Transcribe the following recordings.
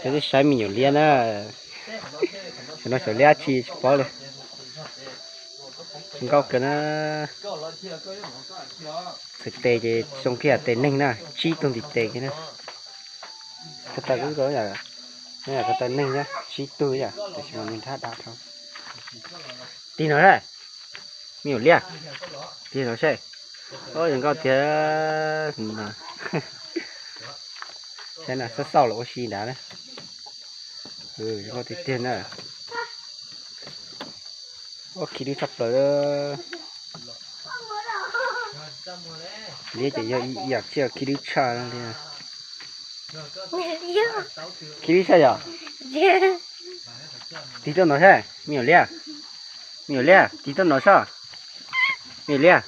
Peb twb saib me nyuam liab na. Xyov no xyov liab tsi tsis paub li. Zoo nkauj kawg na. Txhais tes ces zoo kiag tes neeg na, tsib tug ntiv tes kiag na. Ko taw kuj zoo yam, ko taw neeg thiab, tsib tug yam, tab sis mas nws nrab dab dhau. Tig no seb, me nyuam liab, tig no seb. Zoo nkauj tiag. Saib na, xauj xauj los ua si nrad na. Zoo nkauj tiag tiag na. Ua khi dub tshaj plaws. Liab ces yog ib yam tsiaj khi dub tshaj li. Khi dub tshaj yom? Tig tuaj no seb, me nyuam liab. Me nyuam liab, tig tuaj no seb. Me nyuam liab.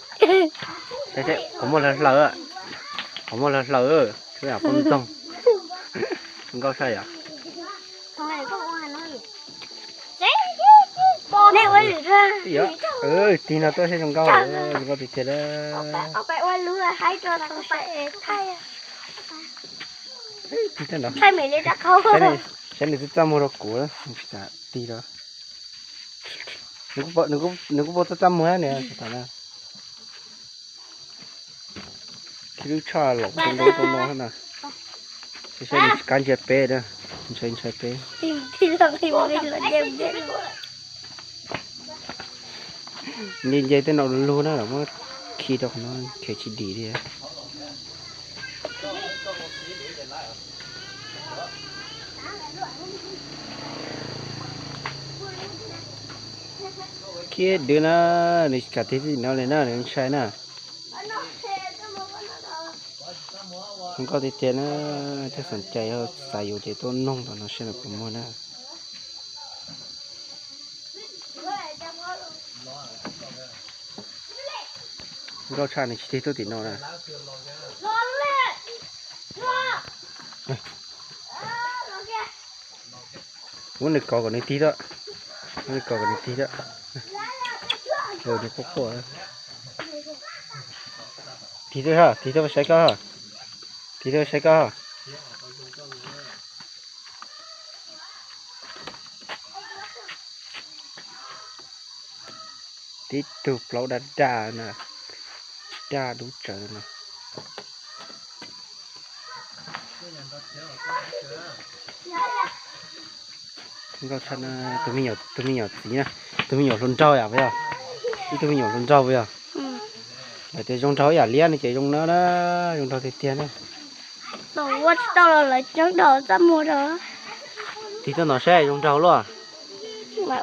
Qhov muag hlaws hlaws, qhov muag hlaws hlaws, poj ntxoog. Zoo nkauj tshaj yom? Tig no tuaj seb zoo nkauj, zoo nkauj tiag tiag. Tig tuaj no. Saib nws twb txaj muag rau kuv, tsis tas tig rau. Nws kuj puas txaj txaj muag nws tsis tas na. Khi dub tshaj laum rau nraud rau no na. Saib nws tsis kav ntsia peb, ntshai ntshai peb. Nce nce tej no lug na, muab khi rau qhov no khiav tsis dim li. Khiav dub na, nws tsis kam tig tim no li na, nws ntshai na. Zoo nkauj tiag tiag na, thiab xom cai yog xav yuav ces tuaj noog tom no seb nws puas muaj na. Nkauj tshaj nws tsis tig tuaj tim no na. Muab nws kov kom nws tig tuaj. Muab nws kov kom nws tig tuaj. Nws quaj quaj. Tig tuaj, tig tuaj saib koj. Tig tuaj saib koj. Tib tug plaub daj daj na, daj dub tsawv na. Nkauj tshaj, tus me nyuam txiv na, tus me nyuam hluas nraug yom, puas yog? Ib tug me nyuam hluas nraug puas yog? Lawv tias zoo nraug ib yam liab no ces zoo na, zoo nraug tiag tiag na. Ua tsis tau los lawv coob nraug txaj muag rau. Tig tuaj no saib zoo nraug luaj.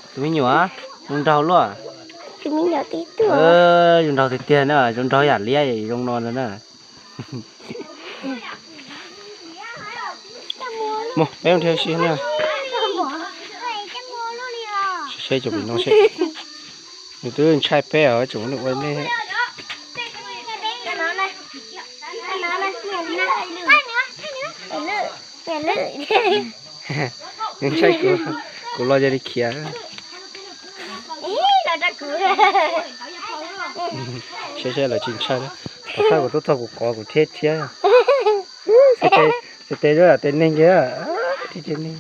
Tus me nyuam zoo nraug luaj. Tus me nyuam tig tuaj. Zoo nraug tiag tiag na, zoo nraug ib yam liab zoo no na. Mus peb mus nrhiav si na. Saib cov pem no seb. Nws twb ntshai peb os, tseem muab nws ua nej. Nws ntshai kuv, kuv los yog li khiav. Saib saib lawv tsis ntshai. Tom thawj kuv tuaj txog kuv qov kuv thiab thiab. Tes zoo yam tes neeg kiag. Tes neeg.